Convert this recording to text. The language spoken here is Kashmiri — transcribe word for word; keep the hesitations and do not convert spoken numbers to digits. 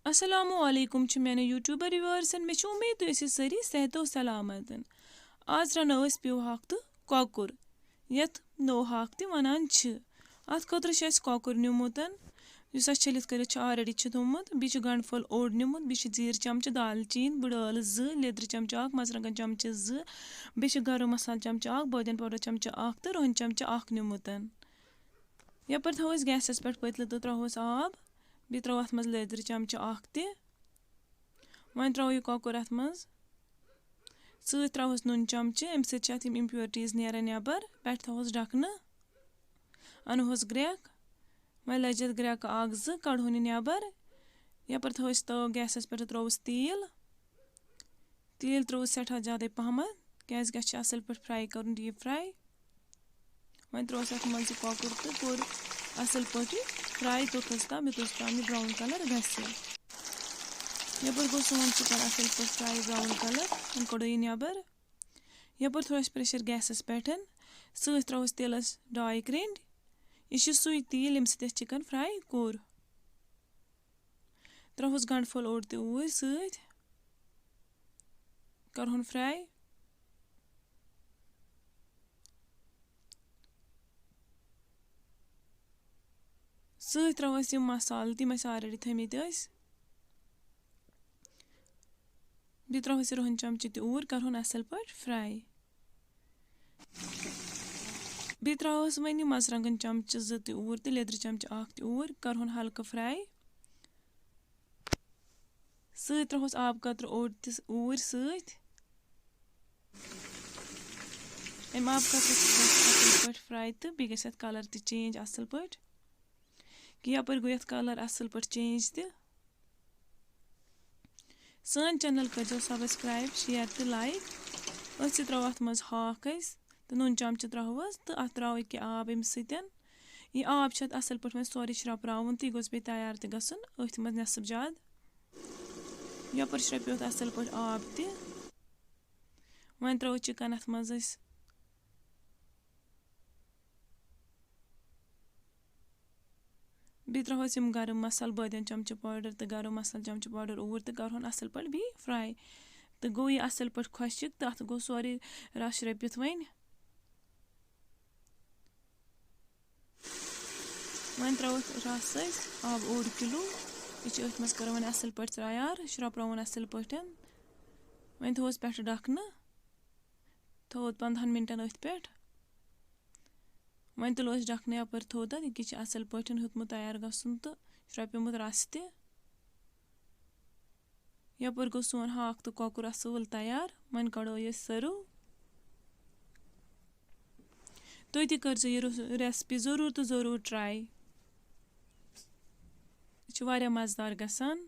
السلام علیکم چھُ میانٮ۪ن YouTuber viewersن۔ مےٚ چھِ اُمید تُہۍ ٲسِو سٲری صحت و سلامت۔ آز رَنو أسۍ پیوٗ ہاکھ تہٕ کۄکُر، یَتھ نوٚو ہاکھ تہِ وَنان چھِ۔ اَتھ خٲطرٕ چھُ اَسہِ کۄکُر نیوٗمُت، یُس اَسہِ چھٔلِتھ کٔرِتھ چھُ already چھُ تھوٚومُت۔ بیٚیہِ چھُ گنٛڈٕ پھوٚل اوٚڑ نیوٗمُت، بیٚیہِ چھُ زیٖرٕ چمچہٕ، دالچیٖن، بٕڑ ٲلہٕ زٕ، لیٚدرِ چمچہٕ اَکھ، مرژٕوانٛگن چمچہٕ زٕ، بیٚیہِ چھُ گرم مسالہٕ چمچہٕ اَکھ، بٲدیان powder چمچہٕ اَکھ تہٕ رۄہن چمچہٕ اَکھ نیوٗمُت۔ یَپٲرۍ تھاوو أسۍ gasس پٮ۪ٹھ پٔتلہٕ تہٕ ترٛاوہوس آب۔ بیٚیہِ ترٛاوو اَتھ منٛز لیٚدرِ چمچہٕ اَکھ تہِ۔ وۄنۍ ترٛاوو یہِ کۄکُر اَتھ منٛز۔ سۭتۍ ترٛاوہوس نُن چمچہٕ، اَمہِ سۭتۍ چھِ اَتھ یِم impurities نیران نٮ۪بر۔ پٮ۪ٹھٕ تھاوہوس ڈھکنہٕ۔ اَنہوس گرٛٮ۪کھ۔ وۄنۍ لَجہِ اَتھ گرٛٮ۪کہٕ اَکھ زٕ، کَڑہون یہِ نٮ۪بر۔ یَپٲرۍ تھاوو أسۍ تٲو gasس پٮ۪ٹھ تہٕ ترٛاووس تیٖل۔ تیٖل ترٛووُس سٮ۪ٹھاہ زیادَے پَہمَتھ، کیٛازِکہِ اَسہِ چھِ اَصٕل پٲٹھۍ fry کَرُن، deep fry۔ وۄنۍ ترٛووُس اَتھ منٛز یہِ کۄکُر تہٕ کوٚر اَصٕل پٲٹھۍ fry توٚتَس تام، یوٚتَس تام یہِ brown colour گژھِ۔ یَپٲرۍ گوٚو سون chicken اَصٕل پٲٹھۍ fry، brown colour۔ وۄنۍ کَڑو یہِ نٮ۪بَر۔ یَپٲرۍ تھوٚو اَسہِ pressure gasس پٮ۪ٹھ۔ سۭتۍ ترٛاووس تیٖلَس ڈاے کرٛیٚنٛڈۍ۔ یہِ چھُ سُے تیٖل، ییٚمہِ سۭتۍ اَسہِ chicken fry کوٚر۔ ترٛاوہوس گنٛڈٕ پھوٚل اوٚڑ تہِ اوٗرۍ سۭتۍ۔ کرہون fry۔ سۭتۍ ترٛاوو أسۍ یِم مسالہٕ، تِم اَسہِ already تھٲومٕتۍ ٲسۍ۔ بیٚیہِ ترٛاوو أسۍ رۄہن چمچہٕ تہِ اوٗرۍ، کرہون اَصٕل پٲٹھۍ fry۔ بیٚیہِ ترٛاوہوس وۄنۍ یہِ مرژٕوانٛگن چمچہٕ زٕ تہِ اوٗرۍ تہٕ لیٚدرِ چمچہٕ اَکھ تہِ اوٗرۍ، کرہون ہلکہٕ fry۔ سۭتۍ ترٛاوہوس آبہٕ قطرٕ اوٚڑ تہِ اوٗرۍ سۭتۍ۔ اَمہِ آبہٕ قطرٕ سۭتۍ گژھِ اَصٕل پٲٹھۍ fry تہٕ بیٚیہِ گژھِ اَتھ colour تہِ change اَصٕل پٲٹھۍ۔ کہِ یَپٲرۍ گوٚو یَتھ colour اَصٕل پٲٹھۍ change تہِ۔ سٲنۍ channel کٔرۍزیو subscribe، share تہٕ like۔ أتھۍ سۭتۍ ترٛاوو اَتھ منٛز ہاکھ أسۍ تہٕ نُن چمچہٕ ترٛاوہوس تہٕ اَتھ ترٛاوو ییٚکیٛاہ آب اَمہِ سۭتۍ۔ یہِ آب چھُ اَتھ اَصٕل پٲٹھۍ وۄنۍ سورُے شرٛپراوُن تہٕ یہِ گوٚژھ بیٚیہِ تیار تہِ گژھُن أتھۍ منٛز نٮ۪صٕف زیادٕ۔ یَپٲرۍ شرٛپیو اَتھ اَصٕل پٲٹھۍ آب تہِ۔ وۄنۍ ترٛاوو chicken اَتھ منٛز أسۍ۔ بیٚیہِ ترٛاوہوس یِم گرم مسالہٕ، بٲدیان چمچہٕ powder تہٕ گرم مسالہٕ چمچہٕ powder اوٗرۍ تہٕ کرہون اَصٕل پٲٹھۍ بیٚیہِ fry۔ تہٕ گوٚو یہِ اَصٕل پٲٹھۍ خۄشِک تہٕ اَتھ گوٚو سورُے رَس شرٛپِتھ وۄنۍ۔ وۄنۍ ترٛاوو أسۍ رَس أسۍ آب اوٚڑ کِلوٗ۔ یہِ چھِ أتھۍ منٛز کران وۄنۍ اَصٕل پٲٹھۍ تیار، شرٛپراوُن اَصٕل پٲٹھۍ۔ وۄنۍ تھووُس پٮ۪ٹھٕ ڈَکھنہٕ۔ تھوٚد پنٛدہَن مِنٹَن أتھۍ پٮ۪ٹھ۔ وۄنۍ تُلو أسۍ ڈَکھنہٕ یَپٲرۍ تھوٚد، یہِ کہِ چھِ اَصٕل پٲٹھۍ ہیوٚتمُت تیار گژھُن تہٕ شرٛپیومُت رَس تہِ۔ یَپٲرۍ گوٚو سون ہاکھ تہٕ کۄکُر اَصٕل تیار۔ وۄنۍ کَڑو یہِ serve۔ تُہۍ تہِ کٔرۍزیو یہِ رُس-، recipe ضروٗر تہٕ ضروٗر try۔ یہِ چھُ واریاہ مَزٕدار گژھان۔